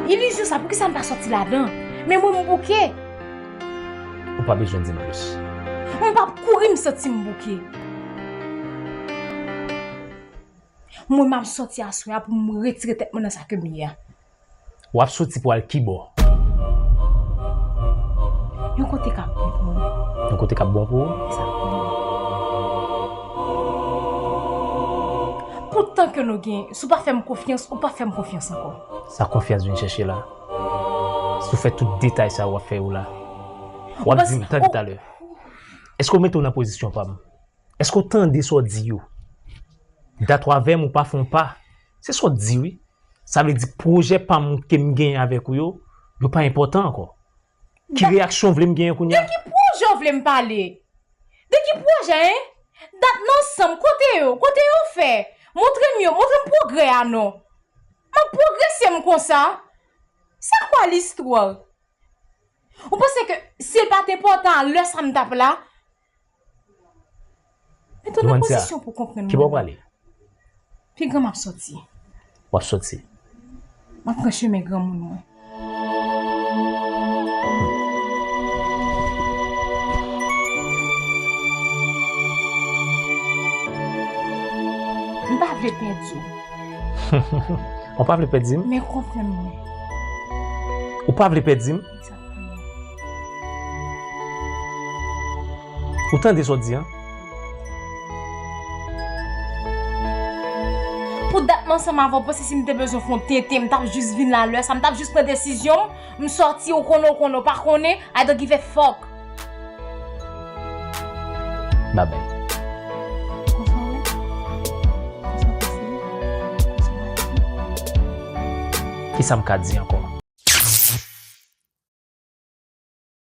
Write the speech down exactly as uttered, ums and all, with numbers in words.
Ilizyon sa, poukisa m pa sòti ladan? Men mwen m bouke. Ou pa bezwen di m plis. M p ap kouri, m santi m bouke. Mwen m ap sòti aswè a pou m retire tèt mwen nan sa ke m ye a. W ap soti pou al kibò? Yon kote k ap bon pou mwen. Yon kote k ap bon pou ou? Sa k ap bon. Pou tan ke nou gen, si w pa fè m konfyans, ou pa fè m konfyans ankò. Sa konfyans vin chèche la? Si w fè tout detay sa w ap fè yo la, w ap di m, tande talè. Èske w mete w nan pozisyon pa m? Èske w tande sa w di yo? Dat w avè m, ou pa fè yon pa. Se sa w di, wi. Sa vle di pwojè pa m ke m genyen avèk ou yo, yo pa enpòtan ankò. Ki reyaksyon w vle m genyen kounye a? De ki pwojè w vle m pale? De ki pwojè, en? Dat n ansanm, kote yo? Kote yo fè? Montre m yo, montre m pwogrè a non. M ap pwogrese m konsa? C'est quoi l'histoire? Ou panse ke si l pa t enpòtan a lè sa m t ap la? Mete w nan pozisyon pou w konprann mwen. Ki bò w prale? Pi gran m ap sòti. W ap sòti? M ap pran chemen granmoun mwen. M pa vle pèdi w. Ou pa vle pèdi m? Men konprann mwen. Ou pa vle pèdi m? Egzakteman. Ou tande sa w di an? Pou dat m ansanm avè w, panse si m te bezwen fè yon tenten, m t ap jis vin la lè sa, m t ap jis pran desizyon m, m sòti, ou konnen, ou konnen, ou pa konnen, I don't give a fuck. Babay. Konsa w ye? Konsa w pase? Konsa w pase? Kisa m ka di ankò?